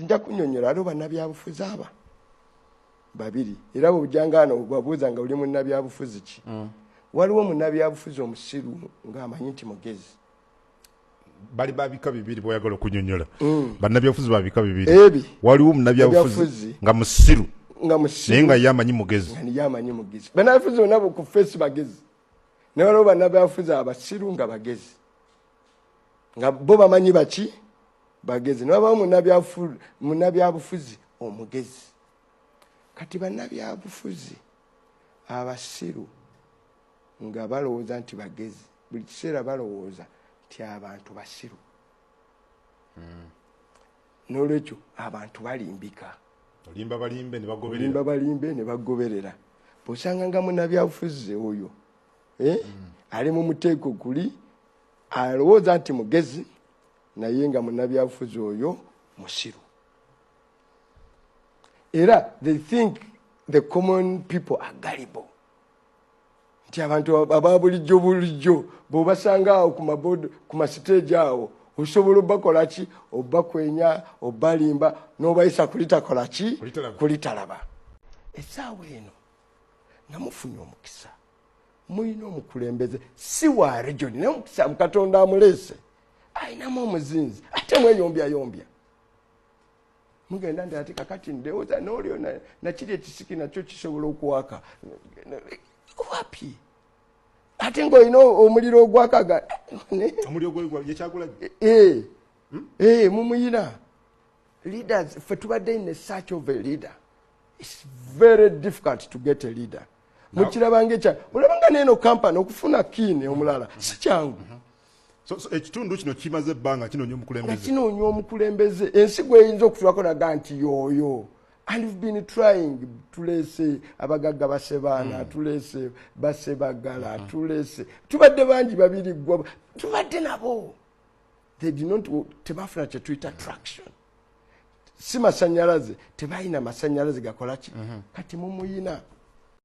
Nja kunyonyola. Aliwo bannabyabufuzi aba babiri, era bwojjanga babuuza nga oli munnabyabufuzi ki. Waliwo munnabyabufuzi omusiru ng'amanyi nti mugezi. Bali babika bibiri bw'oyagala okunyonyola. Bannabyabufuzi babika bibiri. Ebi. Waliwo munnabyabufuzi Byabufuzi. nga musiru, nga musiru, naye nga ye amanyi mugezi. Nga niye amanyi mugezi. Bannabyabufuzi bonna ku face bagezi, naye waliwo bannabyabufuzi abasiru nga bagezi, nga bo bamanyi baki bagezi. Newabawo munnabyabufuzi omugezi. Kati bannabyabufuzi abasiru nga balowooza nti bagezi, buli kiseera balowooza nti abantu basiru, n'olwekyo abantu balimbika. Olimba balimbe ne bagoberera. Olimba balimbe ne bagoberera. Bw'osanga nga munnabyabufuzi oyo, ali mu muteeko guli, alowooza nti mugezi, naye nga munnabyabufuzi oyo musiru. Era they think the common people are gullible, nti abantu aba bulijjo bulijjo bw'obasanga awo ku maboard, ku masiteegi awo, osobola obakola ki, obakwenya, obalimba n'obayisa kulitakola ki? Kulitalaba. Kulitalaba. Essaawa eno nga mufunye omukisa, mulina omukulembeze, si wa region, naye omukisa Katonda amuleese, ayinamu omuzinzi, ate mweyombyayombya, mugenda nti ate kakati ndowooza n'olyo nakiri ekisiki nakyo kisobola okwaka wapi, ate ng'olina omuliro ogwakaga. Omuliro gwe yekyagulanyi. Eh, eh, mumuyina leaders. Ffe tubadde in a search of a leader. It's very difficult to get a leader. Mukirabanga ekya olabanga neeno company okufuna kiini omulala si kyangu. So ekitundu kino kimaze ebbanga kinoonya Nga omukulembeze. Kinoonya omukulembeze, ensi gweyinza okutulako naga nti yooyo. And we've been trying. Tuleese abagagga basebaana, tuleese basebagala, tuleese, tubadde bangi, babiri gwa tubadde nabo, they did not, tebafuna kyetuyita traction. Si masanyalaze, tebalina masanyalaze gakola ki. Kati mumuyina.